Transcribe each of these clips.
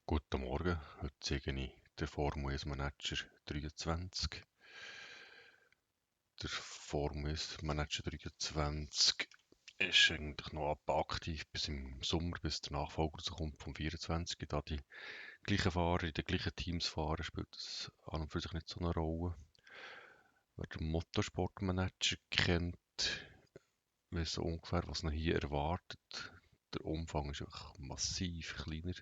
Guten Morgen, heute zeige ich den Formel 1 Manager 23. Der Formel 1 Manager 23 ist eigentlich noch aktiv bis im Sommer, bis der Nachfolger rauskommt vom 24. Da die gleichen Fahrer in den gleichen Teams fahren, spielt das an und für sich nicht so eine Rolle. Wer den Motorsportmanager kennt, weiß so ungefähr, was ihn hier erwartet. Der Umfang ist einfach massiv kleiner.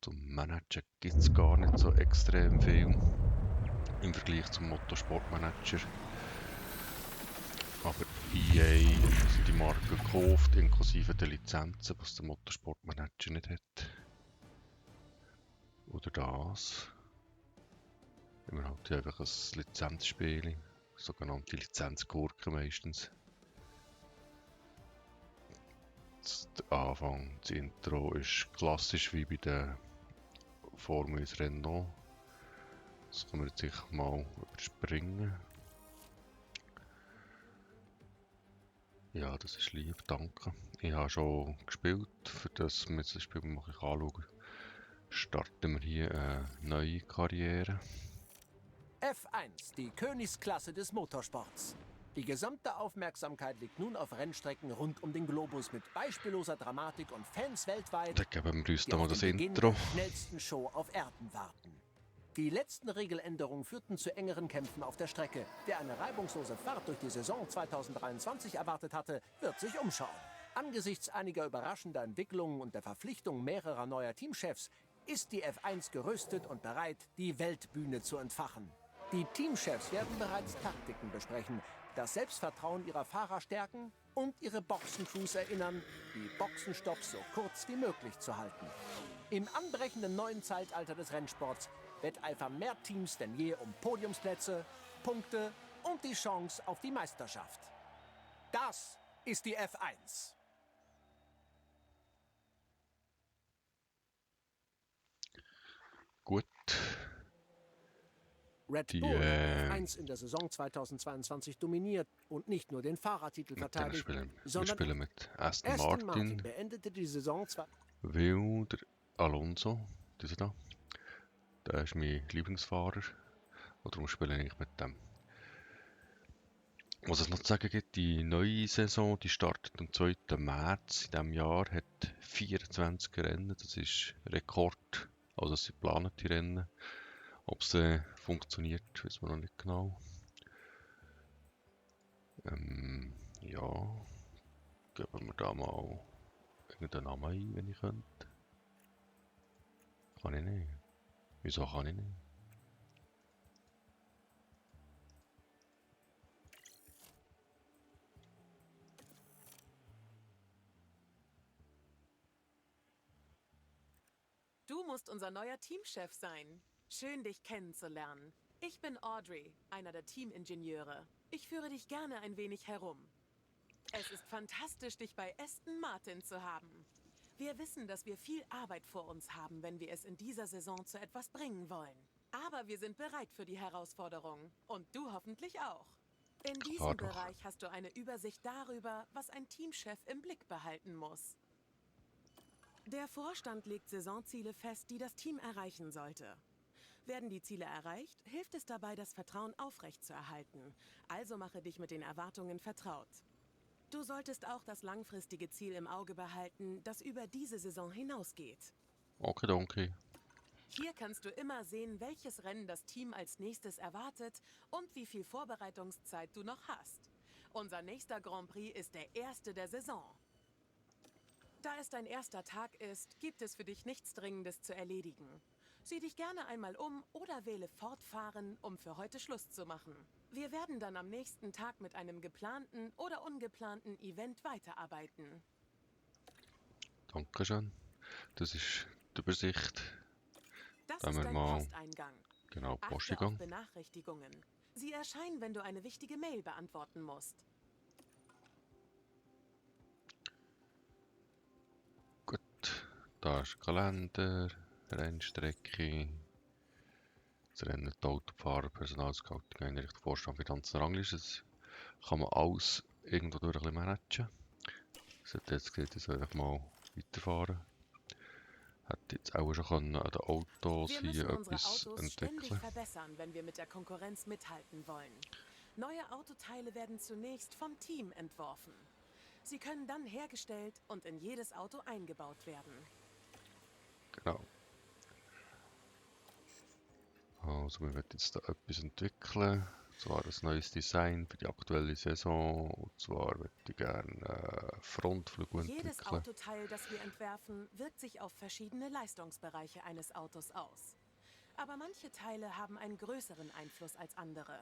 Zum Managen gibt es gar nicht so extrem viel im Vergleich zum Motorsportmanager. Aber EA hat die Marke gekauft, inklusive der Lizenzen, was der Motorsportmanager nicht hat. Oder das. Wir haben halt einfach ein Lizenzspiel, sogenannte Lizenzgurken meistens. Der Anfang, das Intro ist klassisch wie bei der Formel 1 Renault. Das können wir jetzt sicher mal überspringen. Ja, das ist lieb, danke. Ich habe schon gespielt, für das wir das Spiel mal anschauen. Starten wir hier eine neue Karriere. F1, die Königsklasse des Motorsports. Die gesamte Aufmerksamkeit liegt nun auf Rennstrecken rund um den Globus mit beispielloser Dramatik und Fans weltweit, Dann geben wir uns die da mal auf das den Beginn Intro. der schnellsten Show auf Erden warten. Die letzten Regeländerungen führten zu engeren Kämpfen auf der Strecke. Wer eine reibungslose Fahrt durch die Saison 2023 erwartet hatte, wird sich umschauen. Angesichts einiger überraschender Entwicklungen und der Verpflichtung mehrerer neuer Teamchefs ist die F1 gerüstet und bereit, die Weltbühne zu entfachen. Die Teamchefs werden bereits Taktiken besprechen, das Selbstvertrauen ihrer Fahrer stärken und ihre Boxencrews erinnern, die Boxenstopps so kurz wie möglich zu halten. Im anbrechenden neuen Zeitalter des Rennsports wetteifern mehr Teams denn je um Podiumsplätze, Punkte und die Chance auf die Meisterschaft. Das ist die F1. Gut, Red die Bull hat F1 in der Saison 2022 dominiert und nicht nur den Fahrertitel mit denen verteidigt, spielen wir sondern spielen mit Aston Aston Martin Martin, beendete die Saison weil der Alonso, dieser da, der ist mein Lieblingsfahrer. Und darum spiele ich mit dem. Was es noch zu sagen gibt, die neue Saison, die startet am 2. März in diesem Jahr, hat 24 Rennen, das ist Rekord, also es sind geplante Rennen. Ob es funktioniert, wissen wir noch nicht genau. Ja, geben wir da mal irgendeinen Namen ein, wenn ich könnte. Kann ich nicht. Wieso kann ich nicht? Du musst unser neuer Teamchef sein. Schön, dich kennenzulernen. Ich bin Audrey, einer der Teamingenieure. Ich führe dich gerne ein wenig herum. Es ist fantastisch, dich bei Aston Martin zu haben. Wir wissen, dass wir viel Arbeit vor uns haben, wenn wir es in dieser Saison zu etwas bringen wollen. Aber wir sind bereit für die Herausforderung. Und du hoffentlich auch. In diesem Doch. Bereich hast du eine Übersicht darüber, was ein Teamchef im Blick behalten muss. Der Vorstand legt Saisonziele fest, die das Team erreichen sollte. Werden die Ziele erreicht, hilft es dabei, das Vertrauen aufrechtzuerhalten. Also mache dich mit den Erwartungen vertraut. Du solltest auch das langfristige Ziel im Auge behalten, das über diese Saison hinausgeht. Okay. Hier kannst du immer sehen, welches Rennen das Team als nächstes erwartet und wie viel Vorbereitungszeit du noch hast. Unser nächster Grand Prix ist der erste der Saison. Da es dein erster Tag ist, gibt es für dich nichts Dringendes zu erledigen. Sieh dich gerne einmal um oder wähle Fortfahren, um für heute Schluss zu machen. Wir werden dann am nächsten Tag mit einem geplanten oder ungeplanten Event weiterarbeiten. Dankeschön. Das ist die Übersicht. Das Da haben ist wir dein mal Posteingang. genau Achte auf Posteingang. Benachrichtigungen. Sie erscheinen, wenn du eine wichtige Mail beantworten musst. Gut, da ist Kalender, Rennstrecke, das Rennen, die Autofahrer, Personalscouting, Einrichtung, Vorstand, Finanzen, Rangliste. Das kann man alles irgendwo durch ein bisschen managen. Das hat jetzt gesagt, ich soll einfach mal weiterfahren. Hätte jetzt auch schon können an den Autos Wir hier müssen unsere etwas Autos ständig entwickeln. verbessern, wenn wir mit der Konkurrenz mithalten wollen. Neue Autoteile werden zunächst vom Team entworfen. Sie können dann hergestellt und in jedes Auto eingebaut werden. Genau. Also wir werden jetzt da etwas entwickeln. Und zwar ein neues Design für die aktuelle Saison. Und zwar würde ich gerne Frontflügel Jedes entwickeln. Autoteil, das wir entwerfen, wirkt sich auf verschiedene Leistungsbereiche eines Autos aus. Aber manche Teile haben einen größeren Einfluss als andere.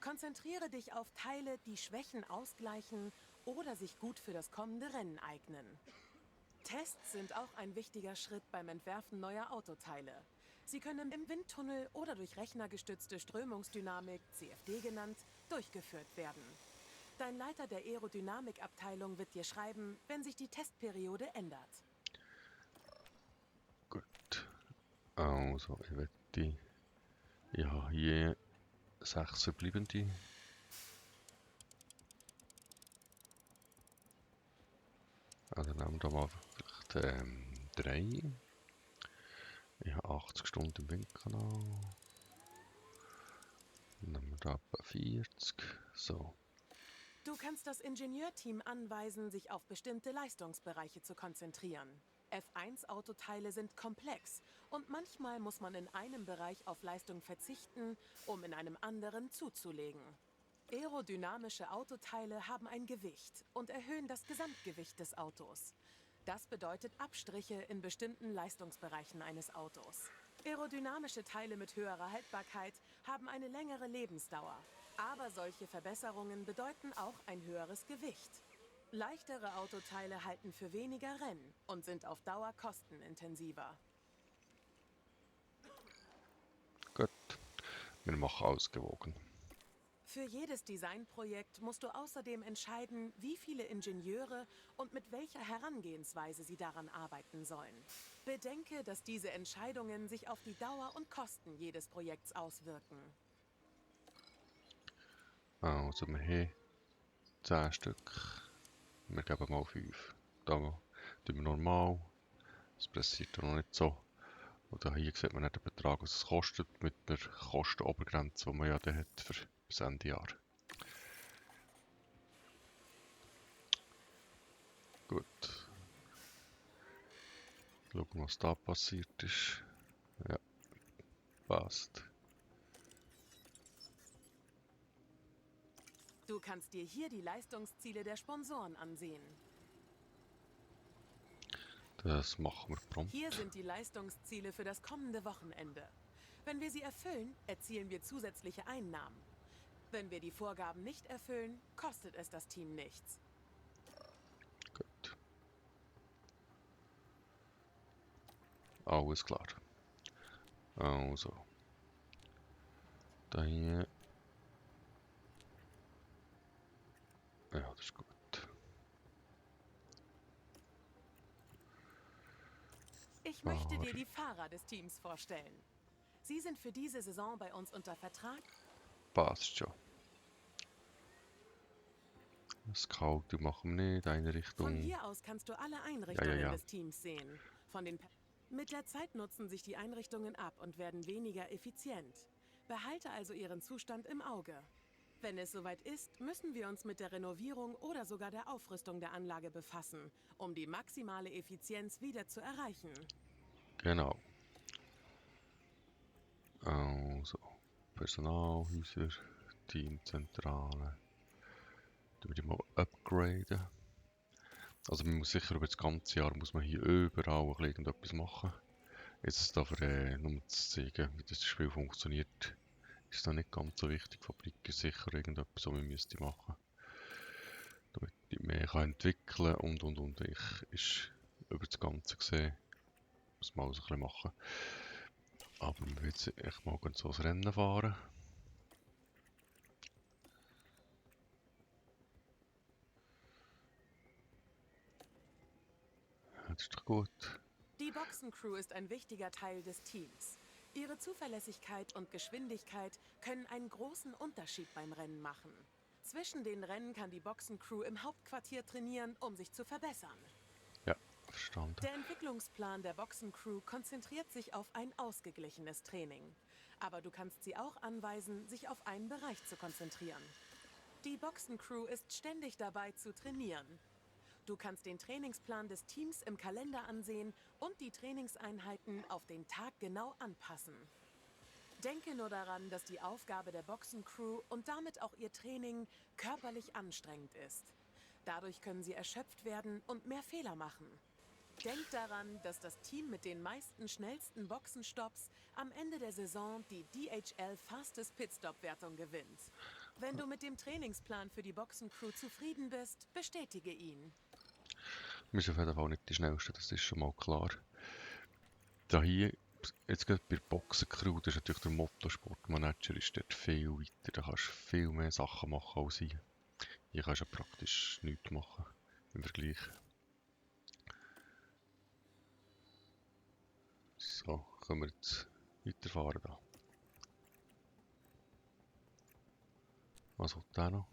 Konzentriere dich auf Teile, die Schwächen ausgleichen oder sich gut für das kommende Rennen eignen. Tests sind auch ein wichtiger Schritt beim Entwerfen neuer Autoteile. Sie können im Windtunnel oder durch rechnergestützte Strömungsdynamik, CFD genannt, durchgeführt werden. Dein Leiter der Aerodynamikabteilung wird dir schreiben, wenn sich die Testperiode ändert. Gut. Also ich habe hier 6 verbleibende. Also nehmen wir mal vielleicht 3. Ich habe 80 Stunden im Windkanal. Dann nehmen wir da etwa 40. So. Du kannst das Ingenieurteam anweisen, sich auf bestimmte Leistungsbereiche zu konzentrieren. F1-Autoteile sind komplex und manchmal muss man in einem Bereich auf Leistung verzichten, um in einem anderen zuzulegen. Aerodynamische Autoteile haben ein Gewicht und erhöhen das Gesamtgewicht des Autos. Das bedeutet Abstriche in bestimmten Leistungsbereichen eines Autos. Aerodynamische Teile mit höherer Haltbarkeit haben eine längere Lebensdauer. Aber solche Verbesserungen bedeuten auch ein höheres Gewicht. Leichtere Autoteile halten für weniger Rennen und sind auf Dauer kostenintensiver. Gut. Wir machen ausgewogen. Für jedes Designprojekt musst du außerdem entscheiden, wie viele Ingenieure und mit welcher Herangehensweise sie daran arbeiten sollen. Bedenke, dass diese Entscheidungen sich auf die Dauer und Kosten jedes Projekts auswirken. Also wir haben 10 Stück. Wir geben mal 5. Da tun wir normal. Das pressiert noch nicht so. Und hier sieht man nicht den Betrag, was es kostet, mit der Kostenobergrenze, die man ja dann hat für bis Ende Jahr. Gut. Schauen, was da passiert ist. Ja, passt. Du kannst dir hier die Leistungsziele der Sponsoren ansehen. Das machen wir prompt. Hier sind die Leistungsziele für das kommende Wochenende. Wenn wir sie erfüllen, erzielen wir zusätzliche Einnahmen. Wenn wir die Vorgaben nicht erfüllen, kostet es das Team nichts. Gut. Alles klar. Also. Da hier. Ja, das ist gut. Ich möchte dir die Fahrer des Teams vorstellen. Sie sind für diese Saison bei uns unter Vertrag. Passt schon. Scouting machen wir nicht, eine Von Richtung. hier aus kannst du alle Einrichtungen Ja. des Teams sehen. Mit der Zeit nutzen sich die Einrichtungen ab und werden weniger effizient. Behalte also ihren Zustand im Auge. Wenn es soweit ist, müssen wir uns mit der Renovierung oder sogar der Aufrüstung der Anlage befassen, um die maximale Effizienz wieder zu erreichen. Genau. Also, Personalhäuser, Teamzentrale. Da würde ich mal upgraden. Also man muss sicher über das ganze Jahr muss man hier überall ein bisschen irgendetwas machen. Jetzt aber nur zu zeigen, wie das Spiel funktioniert, ist da nicht ganz so wichtig. Die Fabrik ist sicher irgendetwas, was man müsste machen. Damit ich mehr kann entwickeln und. Ich ist über das Ganze gesehen. Muss man alles ein bisschen machen. Aber wir werden jetzt echt mal so ein Rennen fahren. Das ist doch gut. Die Boxencrew ist ein wichtiger Teil des Teams. Ihre Zuverlässigkeit und Geschwindigkeit können einen großen Unterschied beim Rennen machen. Zwischen den Rennen kann die Boxencrew im Hauptquartier trainieren, um sich zu verbessern. Ja, verstanden. Der Entwicklungsplan der Boxencrew konzentriert sich auf ein ausgeglichenes Training. Aber du kannst sie auch anweisen, sich auf einen Bereich zu konzentrieren. Die Boxencrew ist ständig dabei zu trainieren. Du kannst den Trainingsplan des Teams im Kalender ansehen und die Trainingseinheiten auf den Tag genau anpassen. Denke nur daran, dass die Aufgabe der Boxencrew und damit auch ihr Training körperlich anstrengend ist. Dadurch können sie erschöpft werden und mehr Fehler machen. Denk daran, dass das Team mit den meisten schnellsten Boxenstopps am Ende der Saison die DHL Fastest Pitstop-Wertung gewinnt. Wenn du mit dem Trainingsplan für die Boxencrew zufrieden bist, bestätige ihn. Wir sind auf jeden Fall nicht die Schnellsten, das ist schon mal klar. Da hier, jetzt gerade bei der Boxencrew, das ist natürlich der Motorsportmanager, ist dort viel weiter. Da kannst du viel mehr Sachen machen als ich. Hier kannst du ja praktisch nichts machen im Vergleich. So, können wir jetzt weiterfahren da. Was hat der noch?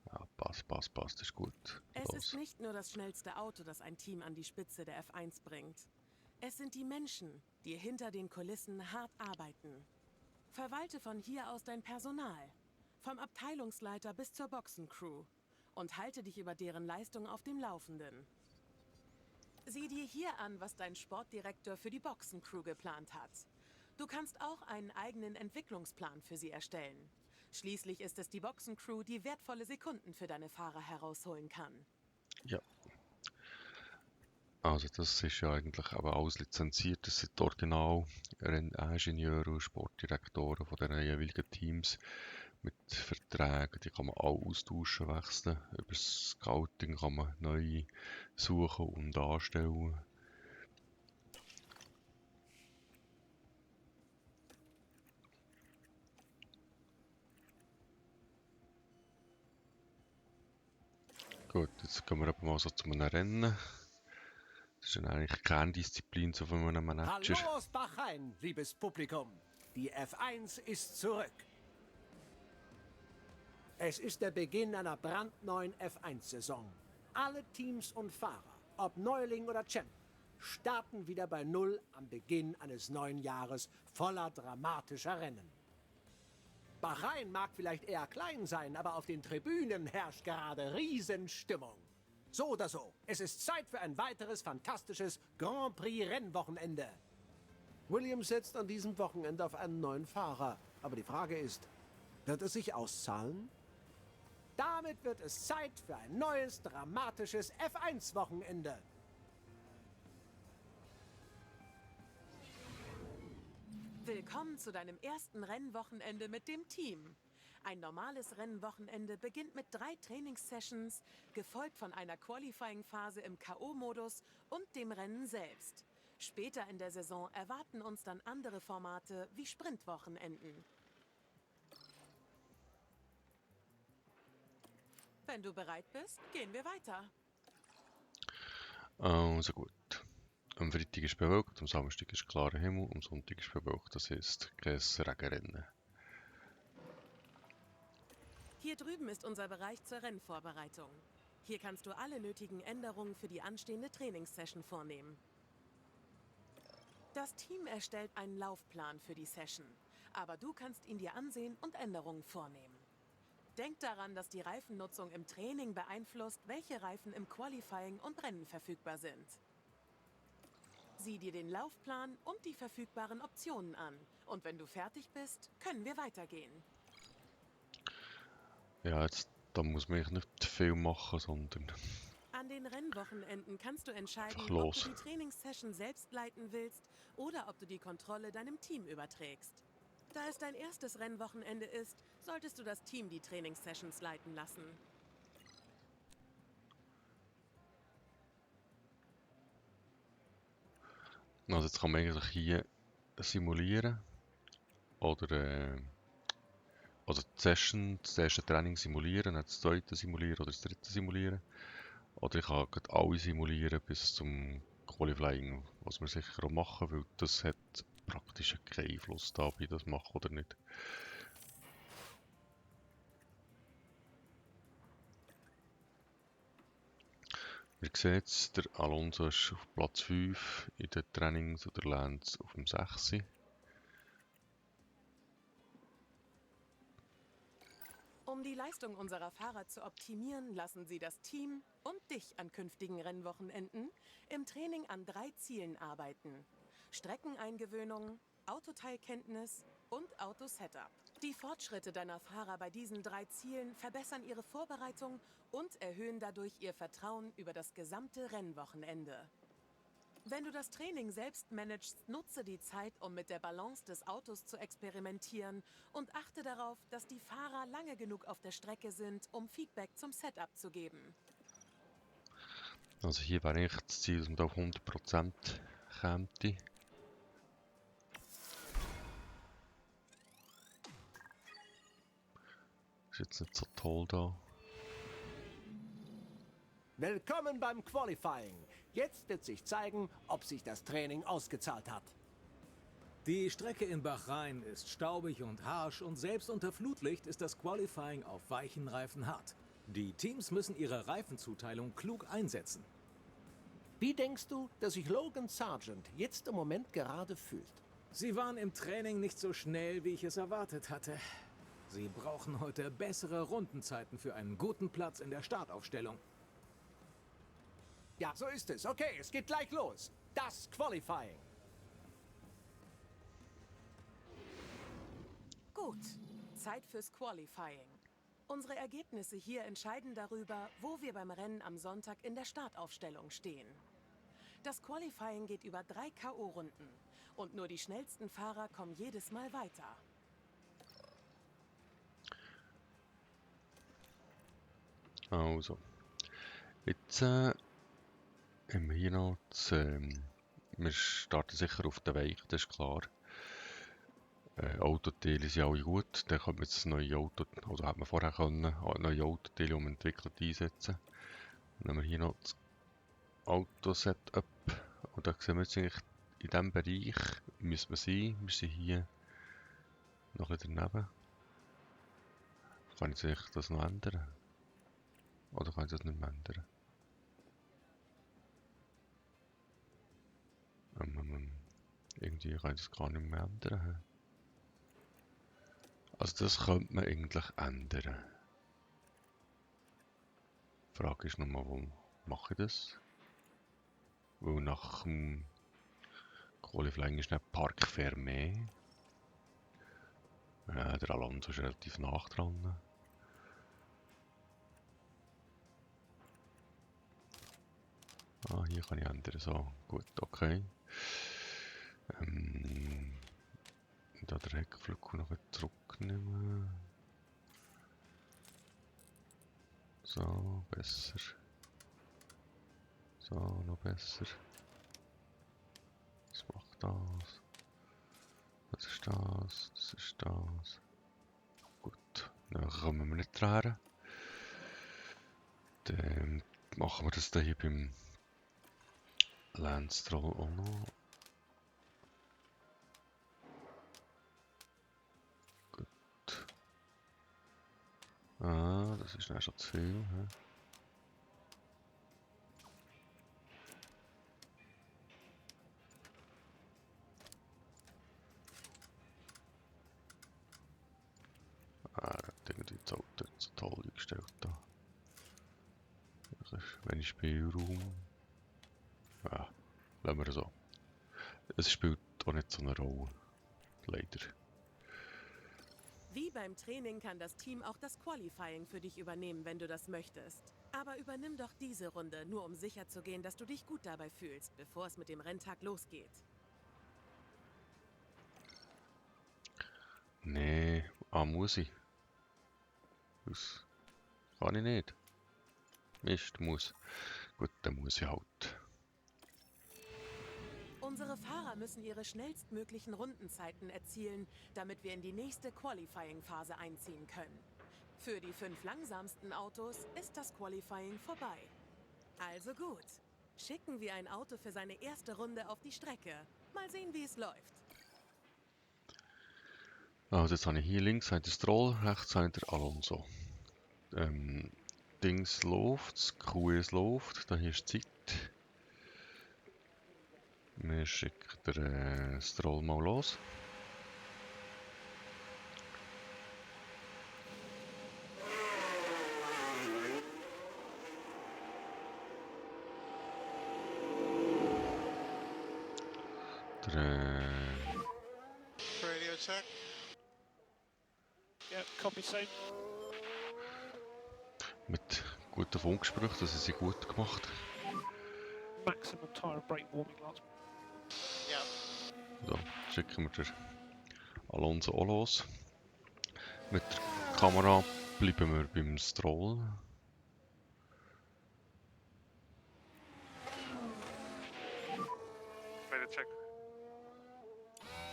Ja, passt, das ist gut. Es ist nicht nur das schnellste Auto, das ein Team an die Spitze der F1 bringt. Es sind die Menschen, die hinter den Kulissen hart arbeiten. Verwalte von hier aus dein Personal, vom Abteilungsleiter bis zur Boxencrew, und halte dich über deren Leistung auf dem Laufenden. Sieh dir hier an, was dein Sportdirektor für die Boxencrew geplant hat. Du kannst auch einen eigenen Entwicklungsplan für sie erstellen. Schließlich ist es die Boxencrew, die wertvolle Sekunden für deine Fahrer herausholen kann. Ja. Also das ist ja eigentlich aber alles lizenziert. Das sind Original-Ingenieure und Sportdirektoren von den jeweiligen Teams mit Verträgen. Die kann man alle austauschen, wechseln. Über das Scouting kann man neue suchen und anstellen. Gut, jetzt gehen wir aber mal so zu einem Rennen. Das ist ja eigentlich die Kerndisziplin so von einem Manager. Hallo aus Bahrain, liebes Publikum. Die F1 ist zurück. Es ist der Beginn einer brandneuen F1-Saison. Alle Teams und Fahrer, ob Neuling oder Champ, starten wieder bei Null am Beginn eines neuen Jahres voller dramatischer Rennen. Bahrain mag vielleicht eher klein sein, aber auf den Tribünen herrscht gerade Riesenstimmung. So oder so, es ist Zeit für ein weiteres fantastisches Grand Prix-Rennwochenende. Williams setzt an diesem Wochenende auf einen neuen Fahrer. Aber die Frage ist, wird es sich auszahlen? Damit wird es Zeit für ein neues, dramatisches F1-Wochenende. Willkommen zu deinem ersten Rennwochenende mit dem Team. Ein normales Rennwochenende beginnt mit 3 Trainingssessions, gefolgt von einer Qualifying-Phase im K.O.-Modus und dem Rennen selbst. Später in der Saison erwarten uns dann andere Formate wie Sprintwochenenden. Wenn du bereit bist, gehen wir weiter. Also gut. Am Freitag ist bewölkt, am Samstag ist klarer Himmel, am Sonntag ist bewölkt, das heisst kein Regenrennen. Hier drüben ist unser Bereich zur Rennvorbereitung. Hier kannst du alle nötigen Änderungen für die anstehende Trainingssession vornehmen. Das Team erstellt einen Laufplan für die Session, aber du kannst ihn dir ansehen und Änderungen vornehmen. Denk daran, dass die Reifennutzung im Training beeinflusst, welche Reifen im Qualifying und Rennen verfügbar sind. Sieh dir den Laufplan und die verfügbaren Optionen an. Und wenn du fertig bist, können wir weitergehen. Ja, jetzt da muss man nicht viel machen, sondern An den Rennwochenenden kannst du entscheiden, einfach ob los. du die Trainingssession selbst leiten willst oder ob du die Kontrolle deinem Team überträgst. Da es dein erstes Rennwochenende ist, solltest du das Team die Trainingssessions leiten lassen. Also jetzt kann man eigentlich hier simulieren oder also die Session, das erste Training simulieren, dann das zweite simulieren oder das dritte simulieren. Oder ich kann gerade alle simulieren bis zum Qualifying, was wir sicher auch machen, weil das hat praktisch keinen Einfluss da, ob ich das mache oder nicht. Ihr seht es, der Alonso ist auf Platz 5 in den Trainings und der Lance auf dem 6. Um die Leistung unserer Fahrer zu optimieren, lassen sie das Team und dich an künftigen Rennwochenenden im Training an 3 Zielen arbeiten. Streckeneingewöhnung, Autoteilkenntnis und Autosetup. Die Fortschritte deiner Fahrer bei diesen 3 Zielen verbessern ihre Vorbereitung und erhöhen dadurch ihr Vertrauen über das gesamte Rennwochenende. Wenn du das Training selbst managst, nutze die Zeit, um mit der Balance des Autos zu experimentieren und achte darauf, dass die Fahrer lange genug auf der Strecke sind, um Feedback zum Setup zu geben. Also hier wäre eigentlich das Ziel, dass man da auf 100% käme. Ist jetzt nicht so toll da. Willkommen beim Qualifying. Jetzt wird sich zeigen, ob sich das Training ausgezahlt hat. Die Strecke in Bahrain ist staubig und harsch und selbst unter Flutlicht ist das Qualifying auf weichen Reifen hart. Die Teams müssen ihre Reifenzuteilung klug einsetzen. Wie denkst du, dass sich Logan Sargent jetzt im Moment gerade fühlt? Sie waren im Training nicht so schnell, wie ich es erwartet hatte. Sie brauchen heute bessere Rundenzeiten für einen guten Platz in der Startaufstellung. Ja, so ist es. Okay, es geht gleich los. Das Qualifying. Gut, Zeit fürs Qualifying. Unsere Ergebnisse hier entscheiden darüber, wo wir beim Rennen am Sonntag in der Startaufstellung stehen. Das Qualifying geht über 3 K.O.-Runden und nur die schnellsten Fahrer kommen jedes Mal weiter. Also, jetzt haben wir hier noch das, wir starten sicher auf den Weichen, das ist klar. Autoteile sind alle gut, dann können wir jetzt das neue Auto, oder hat man vorher können, neue Autoteile entwickelt einsetzen. Dann haben wir hier noch das Auto-Setup und da sehen wir jetzt eigentlich, in diesem Bereich müssen wir sein. Wir sind hier noch ein bisschen daneben. Kann ich sich das noch ändern? Oder kann ich das nicht mehr ändern? Irgendwie kann ich das gar nicht mehr ändern. Also das könnte man eigentlich ändern. Die Frage ist nur mal, wo mache ich das? Weil nach dem Qualifying ist nicht Parc Fermé. Der Alonso ist relativ nah dran. Ah, hier kann ich ändern. So, gut, okay. Da den Heckflügel noch zurücknehmen. So, besser. So, noch besser. Was macht das? Das ist das, das ist das. Gut, dann kommen wir nicht dran. Dann machen wir das hier beim Lance Stroll auch noch. Gut. Ah, das ist dann schon zu viel. He? Ah, er hat irgendwie das Auto so toll eingestellt da. Das ist wenig Spielraum. Ja, lassen wir so. Es spielt auch nicht so eine Rolle. Leider. Wie beim Training kann das Team auch das Qualifying für dich übernehmen, wenn du das möchtest. Aber übernimm doch diese Runde, nur um sicherzugehen, dass du dich gut dabei fühlst, bevor es mit dem Renntag losgeht. Nee, muss ich. Das kann ich nicht. Mist, muss. Gut, dann muss ich halt. Unsere Fahrer müssen ihre schnellstmöglichen Rundenzeiten erzielen, damit wir in die nächste Qualifying-Phase einziehen können. Für die 5 langsamsten Autos ist das Qualifying vorbei. Also gut, schicken wir ein Auto für seine erste Runde auf die Strecke. Mal sehen, wie es läuft. Also jetzt habe ich hier links den Stroll, rechts der Alonso. Die Dings läuft, das Q1 läuft, dann hier ist Zeit. Wir schicken den Stroll mal los. Radio check. Yeah, copy same. Mit guten Funksprüchen, das ist sie gut gemacht. Maximum tire and brake warming last. Yeah. So, schicken wir den Alonso auch los. Mit der Kamera bleiben wir beim Stroll. Radio check.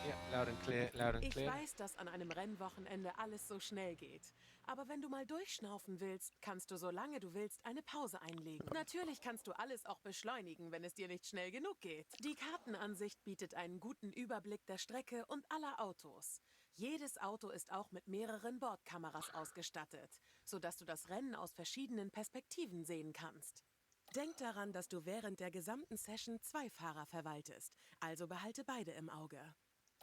Yeah, loud and clear, loud and Ich clear. weiß, dass an einem Rennwochenende alles so schnell geht. Aber wenn du mal durchschnaufen willst, kannst du, solange du willst, eine Pause einlegen. Natürlich kannst du alles auch beschleunigen, wenn es dir nicht schnell genug geht. Die Kartenansicht bietet einen guten Überblick der Strecke und aller Autos. Jedes Auto ist auch mit mehreren Bordkameras ausgestattet, sodass du das Rennen aus verschiedenen Perspektiven sehen kannst. Denk daran, dass du während der gesamten Session 2 Fahrer verwaltest, also behalte beide im Auge.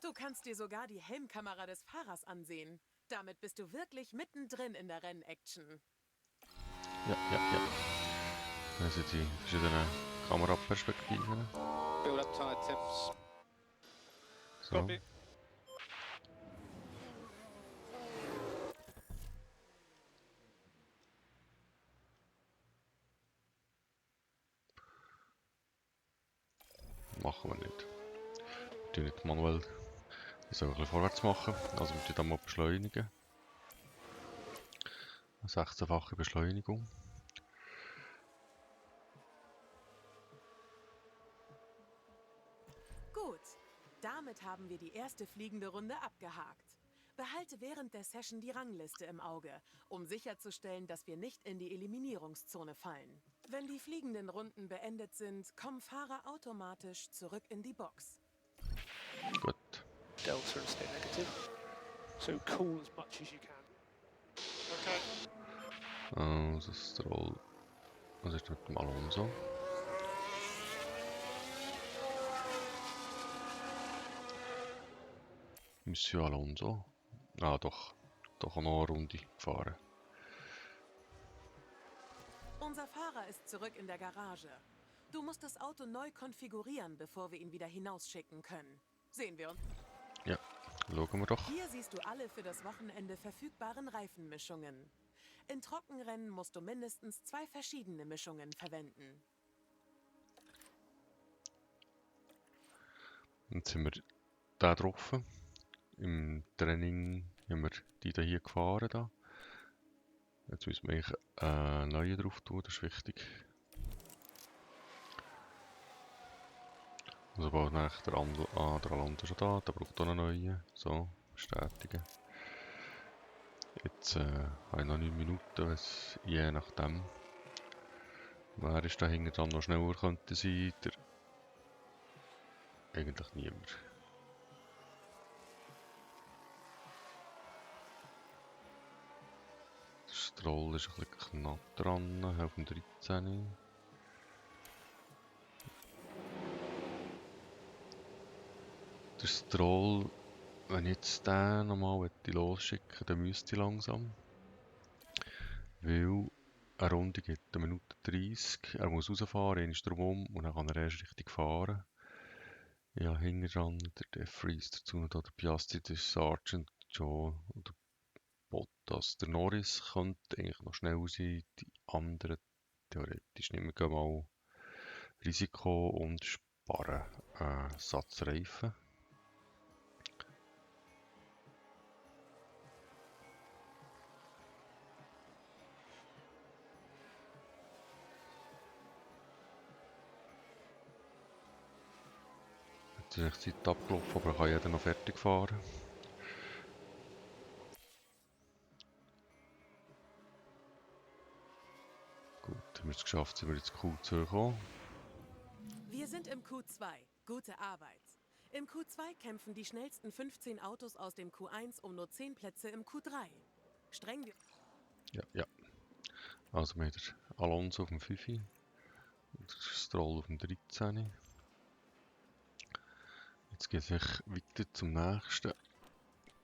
Du kannst dir sogar die Helmkamera des Fahrers ansehen. Damit bist du wirklich mittendrin in der Rennaction. Ja. Das sind die verschiedenen Kameraperspektiven. Build up tire temps. So. Copy. Machen wir nicht. Wir tun nicht manuell. Wir sollen ein bisschen vorwärts machen. Also wir tun dann mal beschleunigen. Eine 16-fache Beschleunigung. Gut, damit haben wir die erste fliegende Runde abgehakt. Behalte während der Session die Rangliste im Auge, um sicherzustellen, dass wir nicht in die Eliminierungszone fallen. Wenn die fliegenden Runden beendet sind, kommen Fahrer automatisch zurück in die Box. Gut. Delta and stay negative. So cool as much as you can. Okay. Also Stroll. Was ist mit dem Alonso? Monsieur Alonso. Ah, doch noch eine Runde gefahren. Unser Fahrer ist zurück in der Garage. Du musst das Auto neu konfigurieren, bevor wir ihn wieder hinausschicken können. Sehen wir uns. Ja, schauen wir doch. Hier siehst du alle für das Wochenende verfügbaren Reifenmischungen. In Trockenrennen musst du mindestens 2 verschiedene Mischungen verwenden. Jetzt sind wir da drauf. Im Training haben wir die da hier gefahren. Da. Jetzt müssen wir eigentlich neue drauf tun, das ist wichtig. Also baut nachher der Alonso schon da, der braucht auch einen neuen. So, bestätigen. Jetzt habe ich noch 9 Minuten, je nachdem. Wer ist da hinten dran noch schneller könnte sein? Eigentlich niemand. Der Stroll ist ein bisschen knapp dran, auf dem 13. Der Stroll, wenn ich jetzt den nochmal losschicken, dann müsste ich langsam. Weil eine Runde geht 1 Minute 30. Er muss rausfahren, ihn ist drumherum und dann kann er erst richtig fahren. Ja, hinten dran der De Vries dazu noch der Piastri, der Sargent, Joe oder Bottas. Der Norris könnte eigentlich noch schnell sein, die anderen theoretisch nehmen wir mal Risiko und sparen Satzreifen. Jetzt ist die Zeit abgelaufen, aber kann jeder noch fertig fahren. Gut, haben wir es geschafft, sind wir ins Q2 gekommen. Wir sind im Q2. Gute Arbeit. Im Q2 kämpfen die schnellsten 15 Autos aus dem Q1 um nur 10 Plätze im Q3. Streng wir... Ja. Also wir haben den Alonso auf dem 5, der Stroll auf dem 13. Jetzt geht es weiter zum nächsten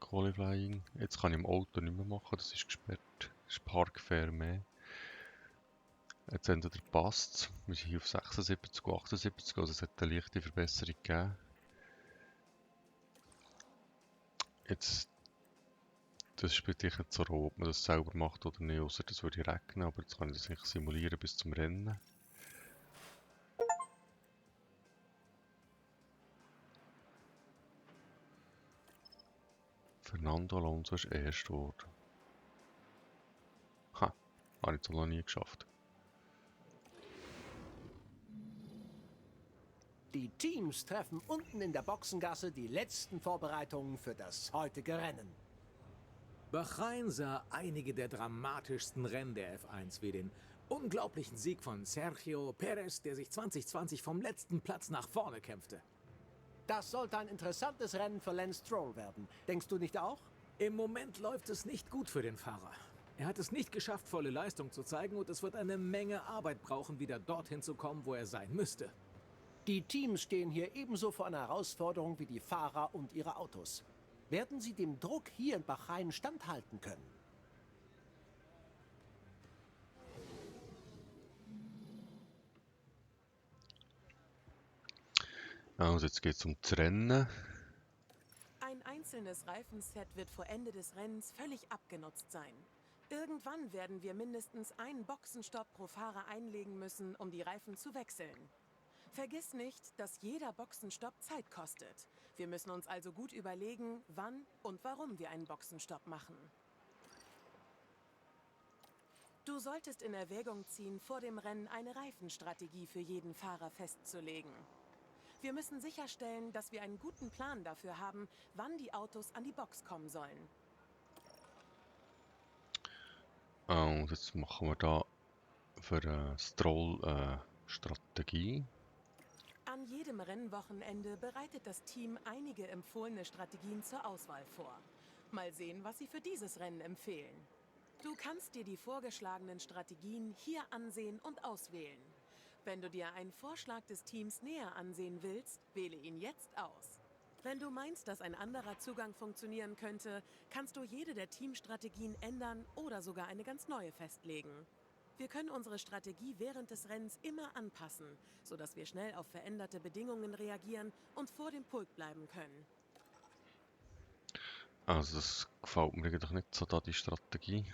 Qualifying. Jetzt kann ich im Auto nicht mehr machen, das ist gesperrt. Das ist Parc Fermé. Jetzt entweder passt es. Wir sind hier auf 76 und 78, also es hat eine leichte Verbesserung gegeben. Jetzt, das spielt sicher nicht so roh, ob man das selber macht oder nicht, außer das würde regnen, aber jetzt kann ich das nicht simulieren bis zum Rennen. Fernando Alonso ist erst geworden. Ha, habe ich es noch nie geschafft. Die Teams treffen unten in der Boxengasse die letzten Vorbereitungen für das heutige Rennen. Bahrain sah einige der dramatischsten Rennen der F1 wie den unglaublichen Sieg von Sergio Perez, der sich 2020 vom letzten Platz nach vorne kämpfte. Das sollte ein interessantes Rennen für Lance Stroll werden. Denkst du nicht auch? Im Moment läuft es nicht gut für den Fahrer. Er hat es nicht geschafft, volle Leistung zu zeigen und es wird eine Menge Arbeit brauchen, wieder dorthin zu kommen, wo er sein müsste. Die Teams stehen hier ebenso vor einer Herausforderung wie die Fahrer und ihre Autos. Werden sie dem Druck hier in Bahrain standhalten können? Also jetzt geht es um das Rennen. Ein einzelnes Reifenset wird vor Ende des Rennens völlig abgenutzt sein. Irgendwann werden wir mindestens einen Boxenstopp pro Fahrer einlegen müssen, um die Reifen zu wechseln. Vergiss nicht, dass jeder Boxenstopp Zeit kostet. Wir müssen uns also gut überlegen, wann und warum wir einen Boxenstopp machen. Du solltest in Erwägung ziehen, vor dem Rennen eine Reifenstrategie für jeden Fahrer festzulegen. Wir müssen sicherstellen, dass wir einen guten Plan dafür haben, wann die Autos an die Box kommen sollen. Und jetzt machen wir da für Stroll Strategie. An jedem Rennwochenende bereitet das Team einige empfohlene Strategien zur Auswahl vor. Mal sehen, was sie für dieses Rennen empfehlen. Du kannst dir die vorgeschlagenen Strategien hier ansehen und auswählen. Wenn du dir einen Vorschlag des Teams näher ansehen willst, wähle ihn jetzt aus. Wenn du meinst, dass ein anderer Zugang funktionieren könnte, kannst du jede der Teamstrategien ändern oder sogar eine ganz neue festlegen. Wir können unsere Strategie während des Rennens immer anpassen, sodass wir schnell auf veränderte Bedingungen reagieren und vor dem Pulk bleiben können. Also das gefällt mir eigentlich nicht so, da die Strategie.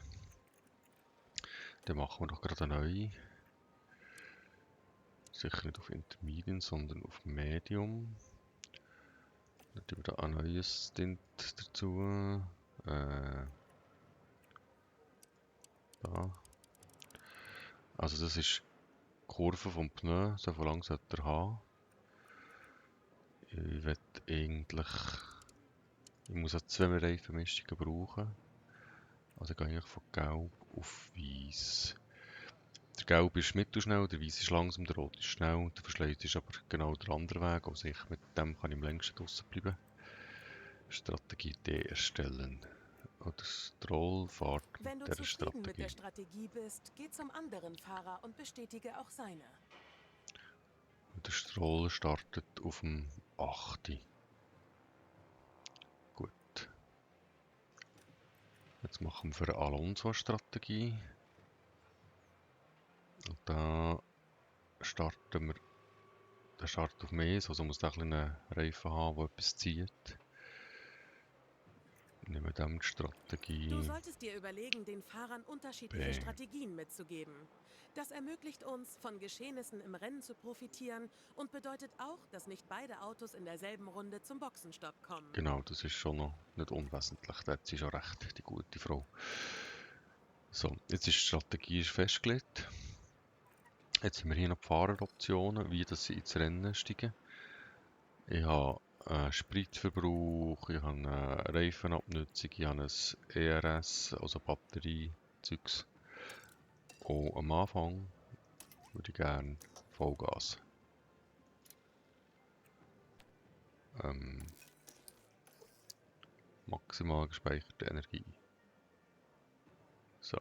Dann machen wir doch gerade eine neue. Sicher nicht auf Intermediate, sondern auf Medium. Dann tun wir da ein neues Stint dazu. Da. Also das ist die Kurve vom Pneu, so lang sollte er haben. Ich will eigentlich... Ich muss auch 2 Reifenmischungen brauchen. Also gehe ich von Gelb auf Weiß. Der Gelb ist mittelschnell, der Weiß ist langsam, der Rot ist schnell. Der Verschleiß ist aber genau der andere Weg. Also ich mit dem kann ich am längsten draussen bleiben. Strategie D erstellen. Oder Stroll fährt Wenn du mit dieser zufrieden mit der Strategie. Strategie bist, geh zum anderen Fahrer und bestätige auch seine. Und der Stroll startet auf dem 8. Gut. Jetzt machen wir für Alonso eine Strategie. Und da starten wir. Der startet auf mehr, also muss da einen Reifen haben, der etwas zieht. Nehmen wir dann die Strategie. Du solltest dir überlegen, den Fahrern unterschiedliche B. Strategien mitzugeben. Das ermöglicht uns, von Geschehnissen im Rennen zu profitieren und bedeutet auch, dass nicht beide Autos in derselben Runde zum Boxenstopp kommen. Genau, das ist schon noch nicht unwesentlich. Da hat sie schon recht, die gute Frau. So, jetzt ist die Strategie festgelegt. Jetzt haben wir hier noch die Fahreroptionen, wie das sie ins Rennen steigen. Ich habe Spritverbrauch, ich habe eine Reifenabnutzung, ich habe ein ERS, also Batteriezeugs. Und am Anfang würde ich gerne Vollgas. Maximal gespeicherte Energie. So.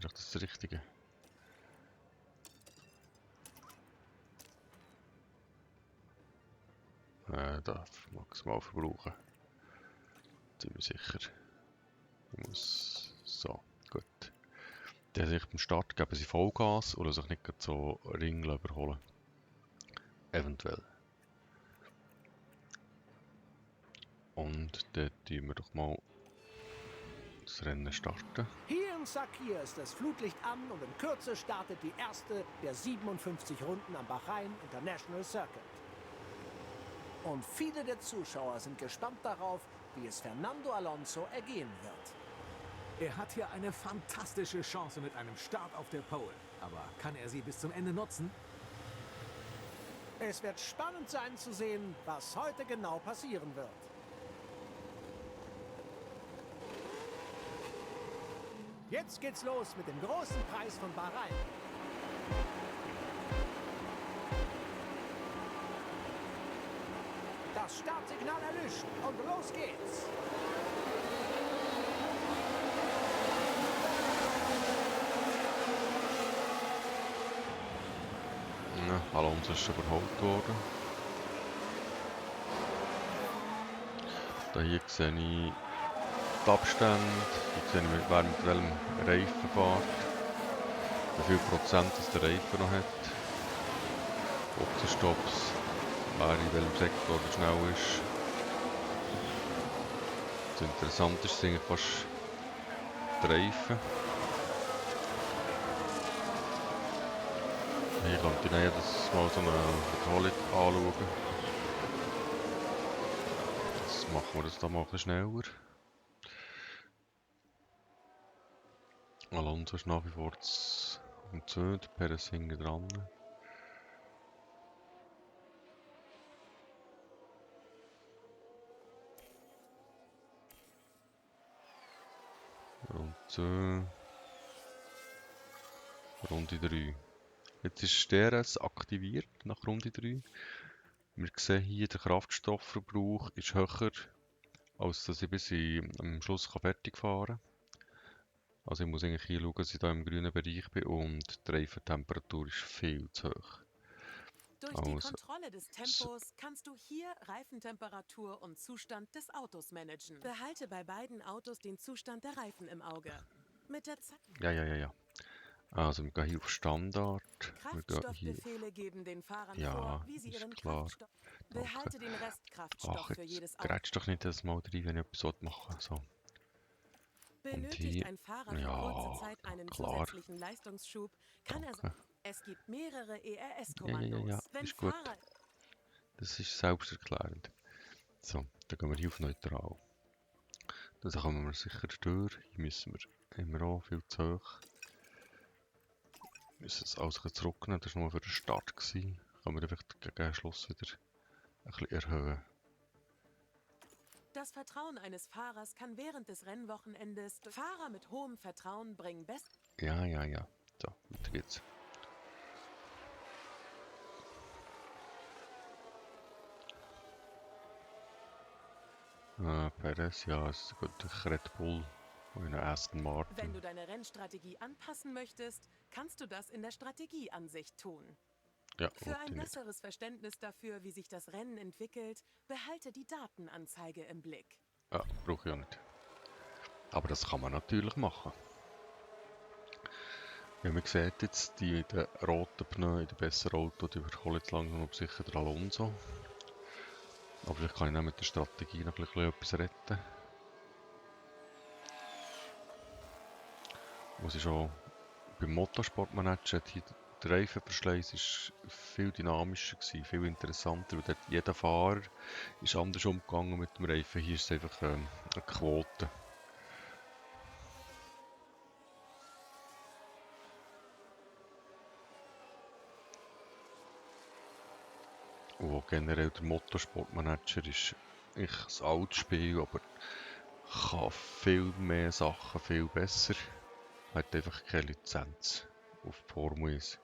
Ist das Richtige? Darf maximal verbrauchen. Ziemlich sicher. Ich muss. So, gut. Dann sich beim Start geben sie Vollgas oder sich nicht so Ringel überholen. Eventuell. Und dann tun wir doch mal das Rennen starten. Hier in Sakhir ist das Flutlicht an und in Kürze startet die erste der 57 Runden am Bahrain International Circuit. Und viele der Zuschauer sind gespannt darauf, wie es Fernando Alonso ergehen wird. Er hat hier eine fantastische Chance mit einem Start auf der Pole. Aber kann er sie bis zum Ende nutzen? Es wird spannend sein zu sehen, was heute genau passieren wird. Jetzt geht's los mit dem großen Preis von Bahrain. Das Startsignal erlischt und los geht's. Ja, Alonso ist überholt worden. Hier sehe ich die Abstände, hier sehe ich, wer mit welchem Reifen fährt, wie viel Prozent das der Reifen noch hat, Boxenstopps, wer in welchem Sektor schnell ist. Das Interessanteste sind eigentlich fast die Reifen. Hier könnte ich jedes Mal so eine Wiederholung anschauen. Jetzt machen wir das da mal ein bisschen schneller. Alonso ist nach wie vor um 2, der Perez hinten dran. Und Runde 3. Jetzt ist DRS aktiviert nach Runde 3. Wir sehen hier, der Kraftstoffverbrauch ist höher, als dass ich bis am Schluss fertig fahren kann. Also ich muss eigentlich hier schauen, dass ich da im grünen Bereich bin und die Reifentemperatur ist viel zu hoch. Durch die Kontrolle des Tempos kannst du hier Reifentemperatur und Zustand des Autos managen. Behalte bei beiden Autos den Zustand der Reifen im Auge. Mit der Zeit. Ja. Also wir gehen hier auf Standard. Kraftstoffbefehle geben den Fahrern vor, wie sie ihren Kraftstoff... Behalte den Restkraftstoff für jedes Auto. Grätsch doch nicht das mal rein, wenn ich etwas machen will. So. Benötigt ein Fahrer für kurze Zeit einen zusätzlichen Leistungsschub, kann er sagen, es gibt mehrere ERS-Kommandos. Ja, Wenn ist gut. Fahrer... Das ist selbsterklärend. So, dann gehen wir hier auf Neutral. Dann kommen wir sicher durch. Hier müssen wir immer auch viel zu hoch. Wir müssen es alles zurücknehmen, das war nur für den Start. Können wir dann vielleicht gegen Schluss wieder ein bisschen erhöhen. Das Vertrauen eines Fahrers kann während des Rennwochenendes... Fahrer mit hohem Vertrauen bringen best... Ja. So, weiter geht's. Perez, ja, es ist gut. Red Bull und Aston Martin. Wenn du deine Rennstrategie anpassen möchtest, kannst du das in der Strategieansicht tun. Ja, Für ein besseres Verständnis dafür, wie sich das Rennen entwickelt, behalte die Datenanzeige im Blick. Ja, brauche ich auch nicht. Aber das kann man natürlich machen. Ja, man sieht jetzt, die in den roten Pneu, in den besseren Auto, die überholen jetzt langsam aber sicher der Alonso. Aber vielleicht kann ich dann mit der Strategie noch ein bisschen etwas retten. Was ist auch beim Motorsportmanager, der Reifenverschleiß war viel dynamischer, viel interessanter. Und jeder Fahrer ist anders umgegangen mit dem Reifen. Hier ist es einfach eine Quote. Und generell der Motorsportmanager ist ein altes Spiel, aber kann viel mehr Sachen viel besser. Hat einfach keine Lizenz auf Formel 1.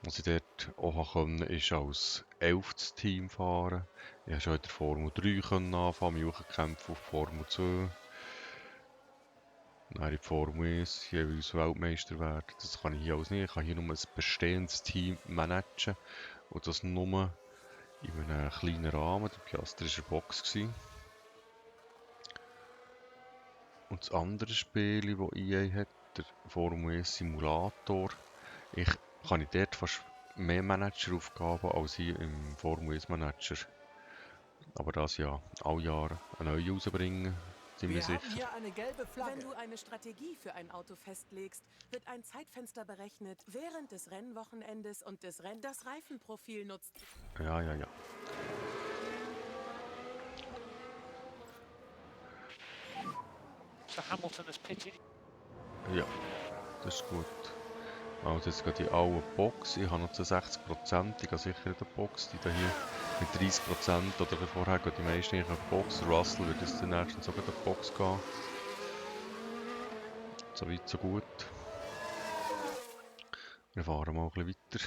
Was ich dort auch konnte, ist als 11. Team fahren. Ich konnte schon in der Formel 3 anfangen, mich hochkämpfen auf Formel 2. Dann in die Formel 1 jeweils Weltmeister werden. Das kann ich hier alles nicht. Ich kann hier nur ein bestehendes Team managen. Und das nur in einem kleinen Rahmen. Der Piastri war in der Box gewesen. Und das andere Spiel, das EA hat, der Formel 1 Simulator, kann ich dort fast mehr Manageraufgaben als hier im Formel 1 Manager. Aber das ja alle Jahre eine neue rausbringen, sind wir Wir haben sicher. hier eine gelbe Wenn Flagge. du eine Strategie für ein Auto festlegst, wird ein Zeitfenster berechnet während des Rennwochenendes und das Reifenprofil nutzt. Ja. So Hamilton has pitted. Ja, das ist gut. Also jetzt geht die alle Box. Ich habe noch zu 60%, ich gehe sicher in der Box. Die da hier mit 30% oder vorher gehen die meisten in die Box. Russell wird jetzt den nächsten sogar in die Box gehen. So weit, so gut. Wir fahren mal ein bisschen weiter.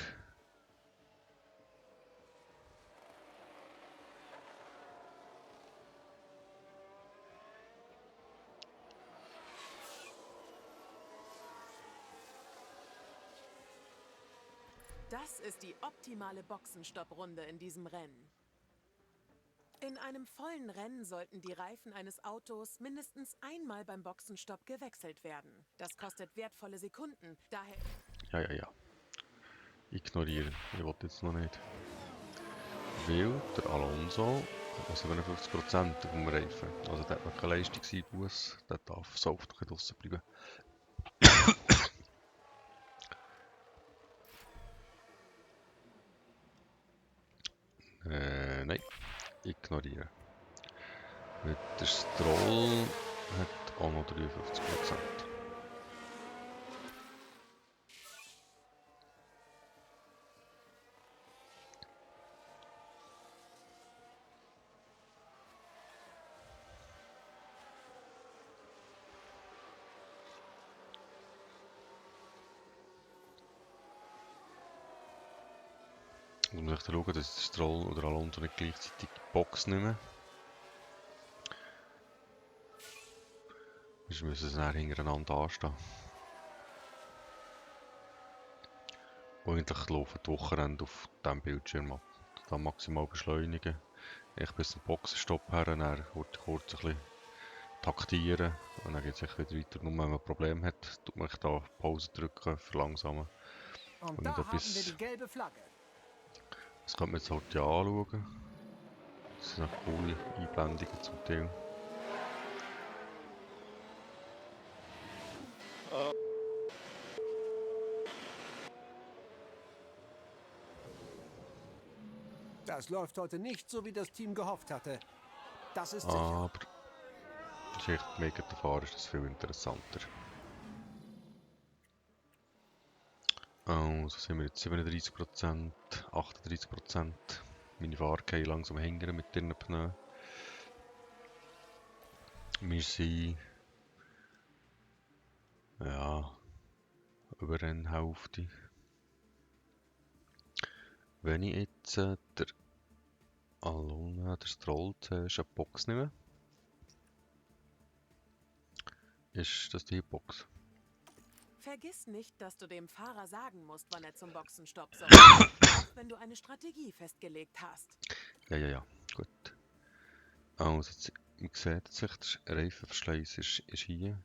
Das ist die optimale Boxenstopprunde in diesem Rennen. In einem vollen Rennen sollten die Reifen eines Autos mindestens einmal beim Boxenstopp gewechselt werden. Das kostet wertvolle Sekunden, daher... Ja. Ignorieren. Ich wollte jetzt noch nicht. Weil der Alonso hat 57% auf dem Reifen. Also der hat noch keine Leistungseinbuß. Der darf so oft draussen bleiben. Nein. Ignorieren. Mit der Stroll hat auch noch 53%. Ich muss schauen, dass der Stroll oder Alonso nicht gleichzeitig die Box nehmen. Sonst müssen sie dann hintereinander anstehen. Und eigentlich laufen die Wochenende auf diesem Bildschirm ab. Dann maximal beschleunigen. Ich bis zum Boxenstopp her, dann kurz ein bisschen taktieren. Und dann geht es wieder weiter. Nur wenn man ein Problem hat, tut man da Pause drücken, verlangsamen. Und da haben wir die gelbe Flagge. Das könnte man jetzt halt ja anschauen. Das sind auch coole Einblendungen zum Teil. Das läuft heute nicht so, wie das Team gehofft hatte. Das ist sicher. Aber das ist echt mega der Fahrer, ist das viel interessanter. Also sind wir jetzt 37%, 38%. Meine Fahrer gehen langsam hängen mit ihren Pneus. Wir sind ja über eine Hälfte. Wenn ich jetzt der Stroll zuerst eine Box nehme, ist das die Box. Vergiss nicht, dass du dem Fahrer sagen musst, wann er zum Boxenstopp soll. Auch wenn du eine Strategie festgelegt hast. Ja, gut. Also, jetzt, man sieht sich, der Reifenverschleiß ist hier.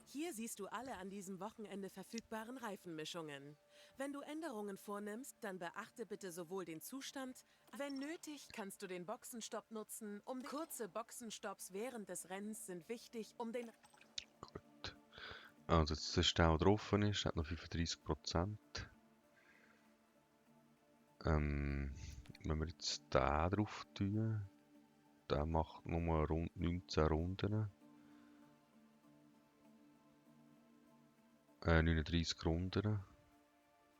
Hier siehst du alle an diesem Wochenende verfügbaren Reifenmischungen. Wenn du Änderungen vornimmst, dann beachte bitte sowohl den Zustand, wenn nötig, kannst du den Boxenstopp nutzen. Kurze Boxenstopps während des Rennens sind wichtig, um den... Gut. Also jetzt der Stau drauf ist, hat noch 35%. Wenn wir jetzt den drauf tun, der macht nur rund 19 Runden. 39 Runden.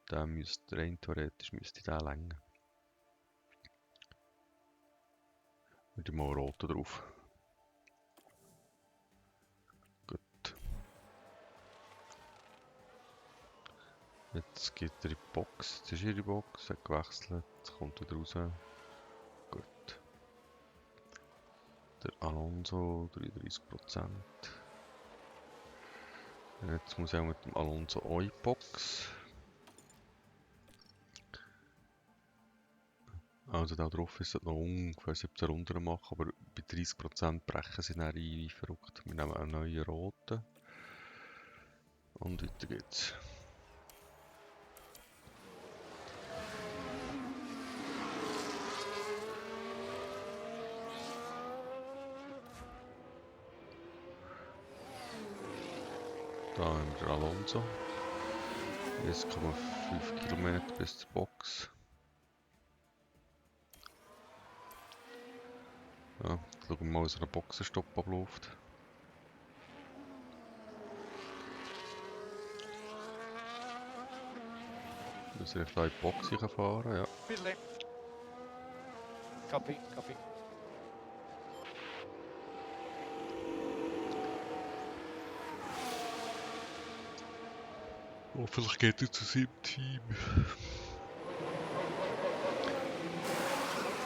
Der müsste rein theoretisch der länger. Mit dem roten drauf. Gut. Jetzt geht er in die Box. Jetzt ist er in die Box, hat gewechselt. Jetzt kommt er raus. Gut. Der Alonso 33%. Jetzt muss ich auch mit dem Alonso auch in die Box. Also da drauf ist es noch ungefähr 17 Runden machen, aber bei 30% brechen sie dann ein wie verrückt. Wir nehmen einen neuen roten. Und weiter geht's. Da haben wir Alonso. 1,5 Kilometer bis zur Box. Ja, schauen wir mal, wie so ein Boxenstopp abläuft. Dass ich in die Box fahren kann, ja. Bit left. Copy, copy. Hoffentlich geht er zu seinem Team.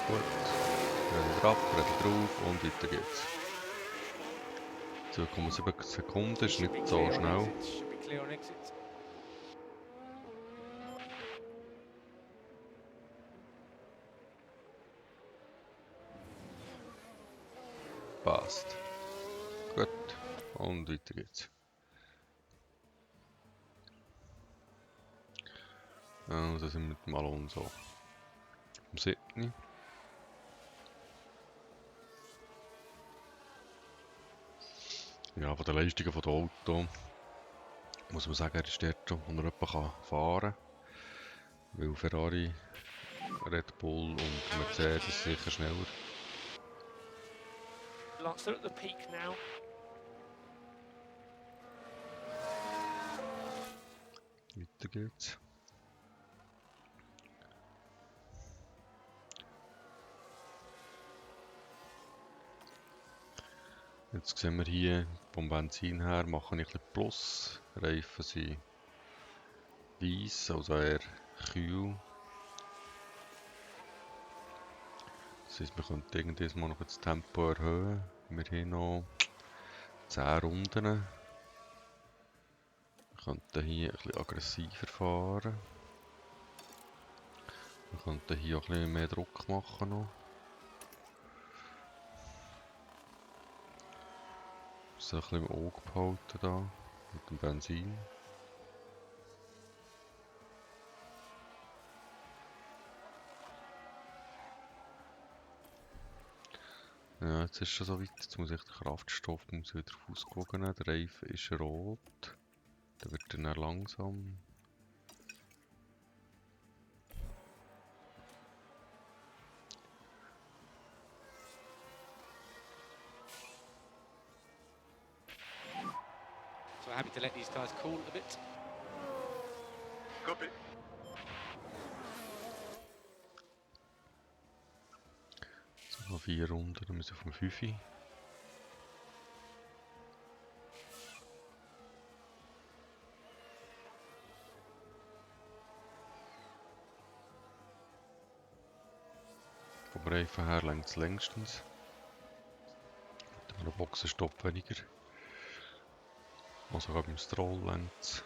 Gut. Wieder ab, wieder drauf und weiter geht's. 2,7 Sekunden ist nicht so schnell. Should be clear on exit. Passt. Gut. Und weiter geht's. Also sind wir mit dem Alonso am 7. Ja, von den Leistungen des Autos muss man sagen, er ist dort schon, wo er etwa fahren kann. Weil Ferrari, Red Bull und Mercedes sicher schneller. Lance, they're at the peak now. Weiter geht's. Jetzt sehen wir hier vom Benzin her, mache ich ein bisschen Plus. Reifen sind weiss, also eher kühl. Das heisst, wir könnten irgendwann mal noch das Tempo erhöhen. Wir haben noch 10 Runden. Wir könnten hier ein bisschen aggressiver fahren. Wir könnten hier auch ein bisschen mehr Druck machen noch. So ein bisschen im Auge behalten da, mit dem Benzin. Ja, jetzt ist schon so weit, jetzt muss ich den Kraftstoff wieder auf ausgewogen nehmen. Der Reifen ist rot, dann wird er dann langsam. So happy to let these guys cool a bit. Copy. So, noch 4 Runden, dann müssen wir auf dem 5. Vom Reifen her längt es längstens. Mit einem Boxenstopp weniger. Also sogar beim Stroll längt es.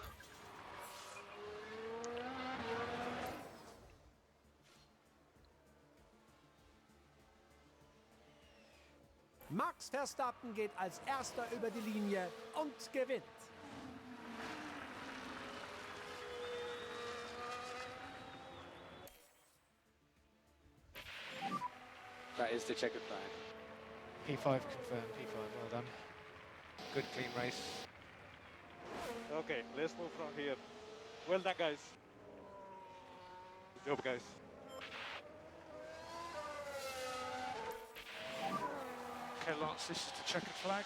Max Verstappen geht als erster über die Linie und gewinnt. That is the checkered flag. P5 confirmed, P5, well done. Good clean race. Okay, let's move from here. Well done, guys. Good job, guys. Okay, Lance, this is the checkered flag.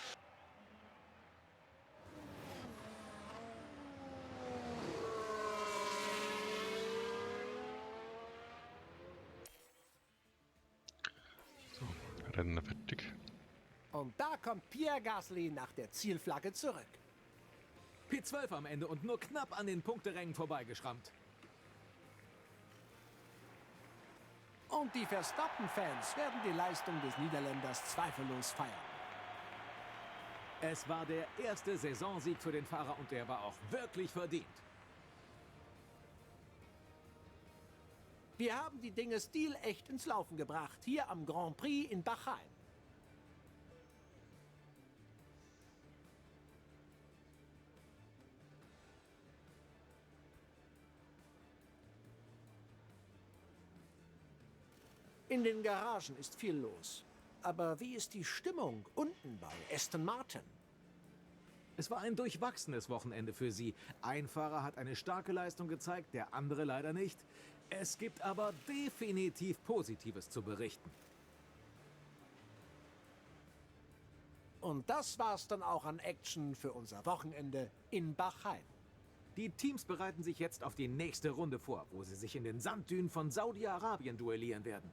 So, Rennen fertig. Und da kommt Pierre Gasly nach der Zielflagge zurück. P12 am Ende und nur knapp an den Punkterängen vorbeigeschrammt. Und die Verstappen-Fans werden die Leistung des Niederländers zweifellos feiern. Es war der erste Saisonsieg für den Fahrer und der war auch wirklich verdient. Wir haben die Dinge stilecht ins Laufen gebracht, hier am Grand Prix in Bahrain. In den Garagen ist viel los. Aber wie ist die Stimmung unten bei Aston Martin? Es war ein durchwachsenes Wochenende für sie. Ein Fahrer hat eine starke Leistung gezeigt, der andere leider nicht. Es gibt aber definitiv Positives zu berichten. Und das war's dann auch an Action für unser Wochenende in Bahrain. Die Teams bereiten sich jetzt auf die nächste Runde vor, wo sie sich in den Sanddünen von Saudi-Arabien duellieren werden.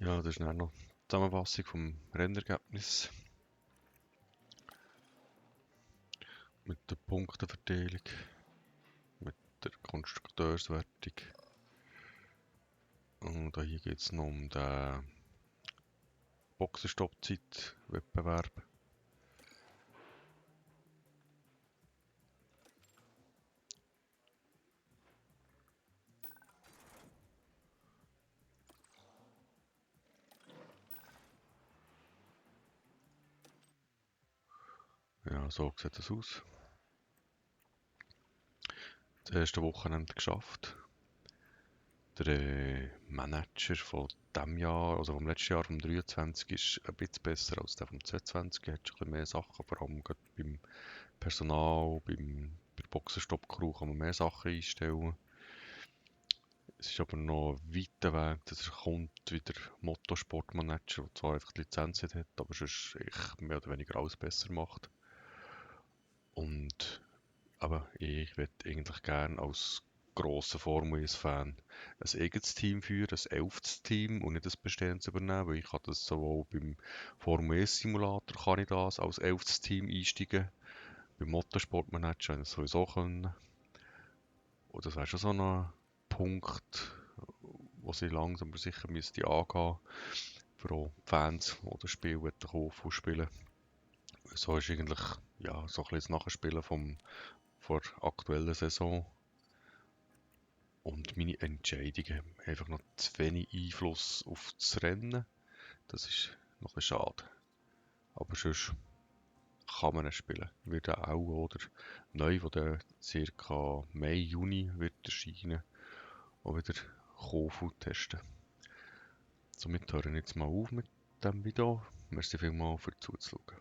Ja, das ist dann noch die Zusammenfassung vom Rennergebnis. Mit der Punkteverteilung, mit der Konstrukteurswertung. Und hier geht es noch um den Boxenstoppzeit-Wettbewerb. Ja, so sieht das aus. Das erste Wochenende geschafft. Der Manager von diesem Jahr, also vom letzten Jahr, vom 23, ist ein bisschen besser als der vom 22. Er hat schon ein bisschen mehr Sachen, vor allem gerade beim Personal, bei der Boxenstopp-Crew kann man mehr Sachen einstellen. Es ist aber noch ein weiter Weg, dass er kommt wie der Motorsportmanager, der zwar einfach die Lizenz nicht hat, aber sonst mehr oder weniger alles besser macht. Und aber ich würde eigentlich gerne als grosser Formel 1-Fan ein eigenes Team führen, ein 11. Team und nicht ein bestehendes übernehmen, weil ich kann das sowohl beim Formel 1-Simulator kann ich das als 11. Team einsteigen, beim Motorsportmanager hätte ich das sowieso können. Und das wäre schon so ein Punkt, wo sie langsam aber sicher müsste angehen, für auch die Fans, die das Spiel kaufen und spielen. So ist eigentlich ja, so ein bisschen das Nachspielen von der aktuellen Saison. Und meine Entscheidungen haben einfach noch zu wenig Einfluss auf das Rennen. Das ist noch ein bisschen schade. Aber sonst kann man es spielen. Wird auch oder neu, wo der ca. Mai, Juni wird erscheinen, auch wieder kaufen und testen. Somit höre ich jetzt mal auf mit dem Video. Merci vielmals für zuzuschauen.